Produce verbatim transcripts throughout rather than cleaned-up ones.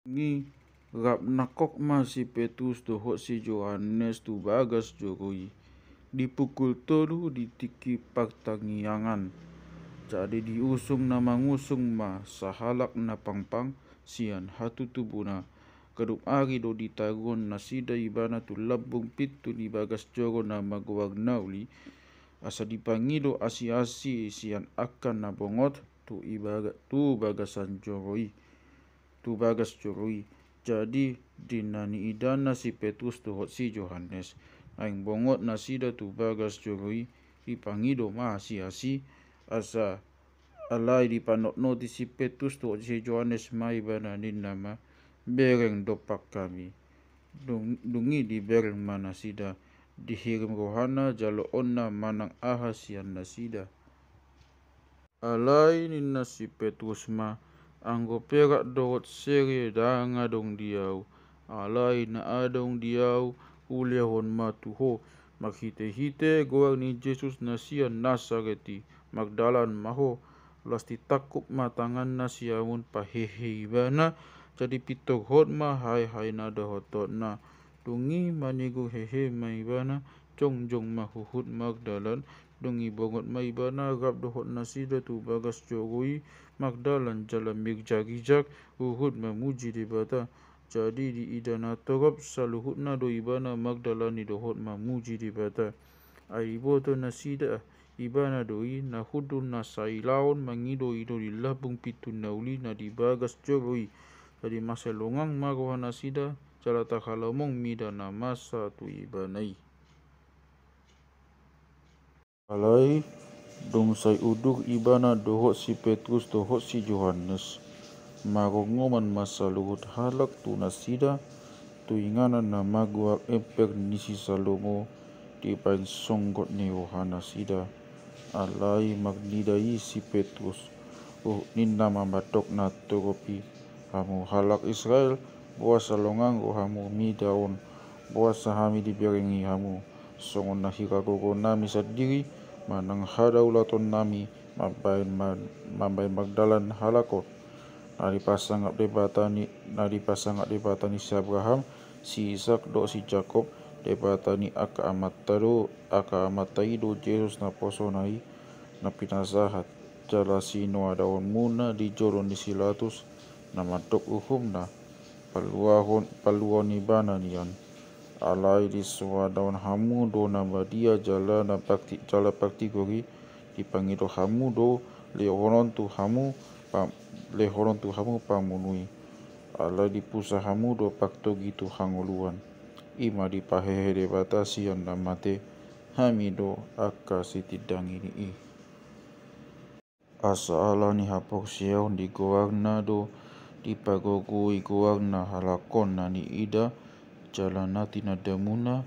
Nunga rap nangkok ma si Petrus dohot si Johannes tu bagas joro i, di pukul tolu di tingki partangiangan. Jadi diusung na mangusung ma sahalak na pangpang sian hatutubuna. Ganup ari do ditaruhon nasida ibana tu lambung pintu ni bagas joro na margoar na uli, asa dipangido asiasi sian angka na bongot tu ibaga-, tu bagasan joro i, tu bagas joro i. Jadi di na niidana si Petrus dohot si Johannes, naeng bongot nasida tu bagas joro i, dipangido ma asiasi, asa alai dipanotnoti si Petrus dohot si Johannes ma ibana, ninna ma: Bereng dompak hami. Dung, dung i dibereng ma nasida, dihirim rohana jaloonna manang aha sian nasida. Alai ninna si Petrus ma: Anggo perak dohot sere ndang adong di ahu, alai na adong di ahu hulehon ma tu ho. Marhitehite goar ni Jesus na sian Nasaret i, mardalan ma ho. Las ditangkup ma tanganna siamun pahehe ibana, jadi pintor hot ma haehae na dohotonna. Dung i manigur hehe ma ibana, jongjong ma huhut mardalan. Dung i bongot ma ibana rap dohot nasida tu bagas joro i, mardalan jala mirjak-ijak huhut mamuji Debata. Jadi diida na torop saluhutna do ibana mardalani dohot mamuji Debata. Ai diboto nasida ibana do i na hundul na sailaon mangido-ido di lambung pintu na uli na di bagas joro i. Jadi masa longang ma rohanasida, jala tarhalomong mida na masa tu ibana i. Alai dung sai udur ibana dohot si Petrus dohot si Johannes, marongoman ma saluhut halak tu nasida, tu inganan na margoar emper ni si Salomo, dibaen songgot ni rohanasida. Alai marnida i si Petrus, uh, ninna ma mandok na torop i: Hamu halak Israel, boasa longang rohamu mida on? Boasa hami diberengi hamu? Songon na hira gogonami sandiri manang hadaulaton nami mambaen ma-, mambaen mardalan halak on? Na dipasangap Debata ni, na dipasangap Debata ni si Abraham, si Isak dohot si Jakob, Debata ni angka amanta do, angka amanta i do Jesus naposona i, na pinasahat jala sinoadaonmuna di jolo ni si Pilatus, na mandok uhumna, paluahon, paluahon ibana nian. Alai disoadaon hamu do na badia jala na parti-, jala partigor i, dipangido hamu do lehonon tu hamu pa-, lehonon tu hamu pamunu i. Alai dipusa hamu do partogi tu hangoluan. I ma dipahehe Debata sian na mate, hami do angka sitindangi ni i. Asa ala ni haporseaon di goarna do dipagogoi goarna halak on na niida jala na tinandamuna,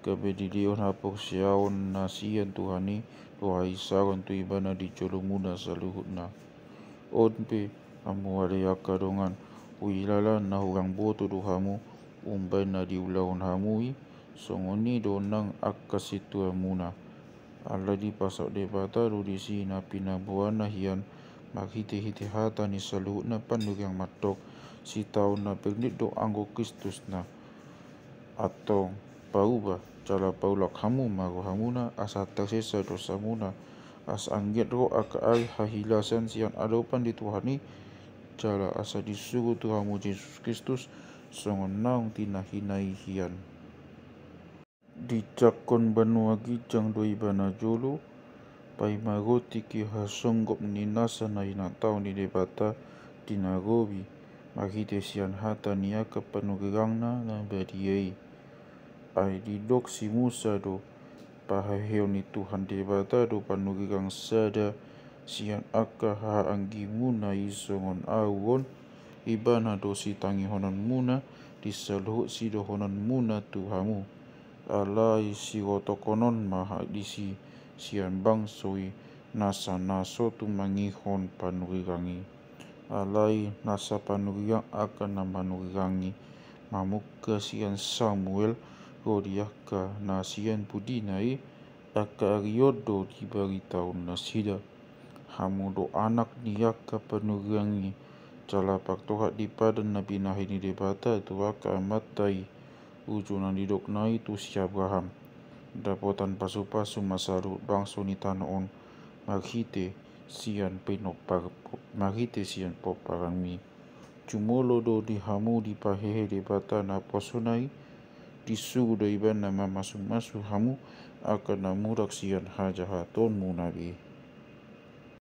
gabe dilehon haporseaon na sian Tuhan i do haisaron tu ibana di jolomuna saluhutna. On pe, hamu ale angka dongan, huilala na hurang boto do hamu umbaen na diulahon hamu i, songon i do nang angka sintuamuna. Alai dipasaut Debata do disi na pinaboana hian marhitehite hata ni saluhutna panurirang mandok: Sitaon na bernit do anggo Kristus na. Antong, pauba jala paulak hamu ma rohamuna, asa tarsesa dosamuna, asa anggiat ro angka ari hahilasan sian adopan ni Tuhan i, jala asa disuru tu hamu Jesus Kristus songon naung tinahina i hian. Dijangkon banua ginjang do ibana jolo, paima ro tingki hasonggop ni nasa na hinatahon ni Debata di na robi, marhite sian hata ni angka panurirangna na badia i. Ai didok si Musa do: Paheheon ni Tuhan Debata do panurirang sada sian angka hahaaanggimuna i songon ahu on, ibana do sitangihononmuna di saluhut sidohononmuna tu hamu. Alai sirotokhon on ma disi sian bangso i nasa na so tumangihon panurirang i. Alai nasa panurirang angka na manurirang i, mamungka sian Samuel ro di angka na sian pudina i, angka ari on do dibaritaon nasida: Hamu do anak ni angka panurirang i, Jala pangtohap di padan na binahen ni Debata tu angka amanta i, uju na nidokna i tu si Abraham. Dapotan pasupasu ma saluhut bangso ni tano on, marhite sian pinompar, marhite sian pomparanmi. Jumolo do di hamu dipahehe Debata naposona i, disuru do ibana mamasumasu hamu, angka na mulak sian hajahatonmuna be.